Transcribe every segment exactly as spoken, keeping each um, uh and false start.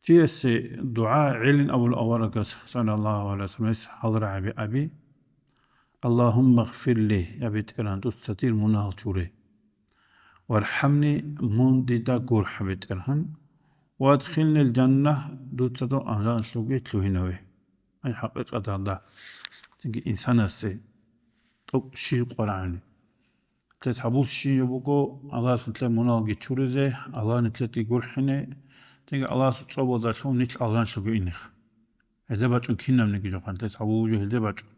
Чиясе дугӀа гӀелин абул аварагас, саллаллагьу гӀалайгьи вассалам, гьес гьал рагӀаби аби: «Аллагьумма гъфирли, я БетӀергьан, дуца дир мунагьал чуре. ВархӀамни, мун дида гурхӀа, БетӀергьан. Ва адхилнил жанна, дуца дун алжаналъуве лъугьинаве». Ай, хӀакъикъаталда, цинги инсанасе тӀокӀ щиб къварагӀани. Нилъеца гьабулщинаб буго Аллагьас нилъер муналги чуризе, Аллагь нилъеги гурхӀине, цинги Аллагьасул цӀобалдалъун нилъ алжаналъуве инеха. Гьелда бачӀун кинабниги жо, нилъеца гьабулеб жо гьелда бачӀун.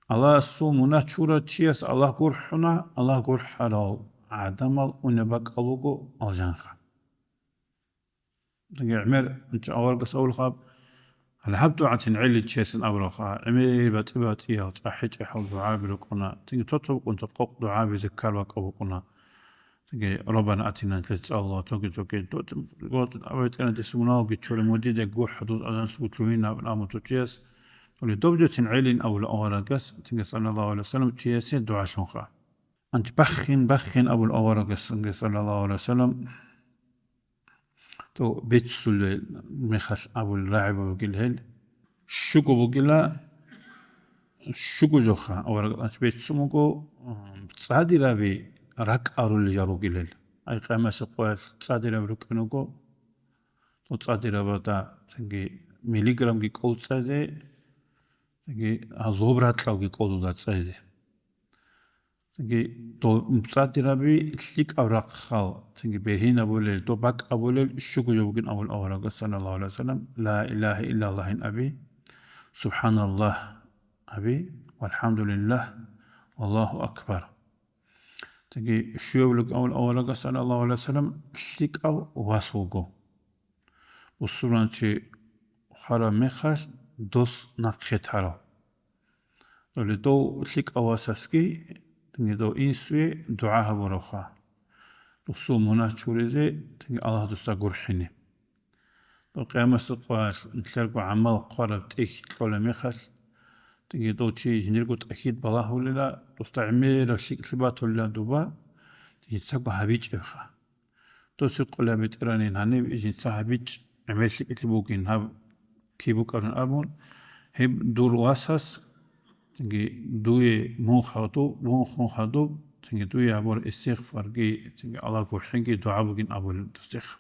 Аллагьасул мунагь чурав чияс Аллагь гурхӀуна, Аллагь гурхӀарал гӀадамал унеб бакӀал буго алжанха. Цинги гӀемер аварагас абулха, гьале гьаб дугӀацин гӀелин чиясин абуралха, гӀемер батӀи-батӀиял, чӀахӀи-чӀахӀал дугӀаби рукӀуна, цинги цо-цо букӀунца къокъ дугӀаби, зиккар бакӀал букӀуна. Цинги «Раббана атина», нилъеца цӀалула, цоги-цоги, БетӀергьан, дица муналги чуре, мун дида гурхӀа, дуца алжаналъуве лъугьинаб, амма цо чияс, цоли доб жоцин гӀелин абула аварагас, цинги, саллаллагьу гӀалайгьи вассалам, чиясе дугӀалъунха. Анч баххин-баххин абул аварагасунги, саллаллагьу гӀалайгьи вассалам, то беццулел мехалъ абул рагӀаби бугел гьел. Щуго бугила, щуго жоха авараг анч беццун буго, м, цӀадираби ракӀ арулел жал ругел гьел. Ай, къиямасеб къоялъ цӀадираб рукӀин руго, то цӀадирабада цинги миллиграмги кӀол цӀезе, цинги гьазуб ракьалги кӀолуда цӀезе. Цинги дол цӀадираби лъикӀаб рахъал, цинги бергьинабулел, доб бакӀабулел щуго жо бугин абул аварагас, саллаллагьу гӀалайгьи вассалам, «Ла илагьа иллаллагьин» аби, «Субханаллагь» аби, «ВалхӀамдулиллагь, валлагьу акбар». Цинги щуяб бугин абул аварагас, саллаллагьу гӀалайгьи вассалам, лъикӀав вас вуго. Бусурбанчи хвараб мехалъ дос нахъе тарав. Доли дов лъикӀав васасги, цинги дов инсуе дугӀа гьабуравха, досул мунагь чуризе, цинги Аллагь досда гурхӀине. Дов къиямасеб къоялъ нилъерго гӀамал хъвараб тӀехь кьолеб мехалъ, цинги дов чи жиндирго тӀахьид балагьулила, досда гӀемераб лъикӀлъи батулила дуба, жинцаго гьабичӀебха. Дос гьикъулеб, БетӀергьанин, гьаниб жинца гьабичӀ гӀемер лъикӀлъи бугин гьаб киб букӀарун абун, гьеб дур васас, цинги дуе мун хадуб, мун хун хадуб, цинги дуе гьабураб истигъфарги, цинги Аллагь гурхӀинги дугӀа бугин абулеб досдехъ.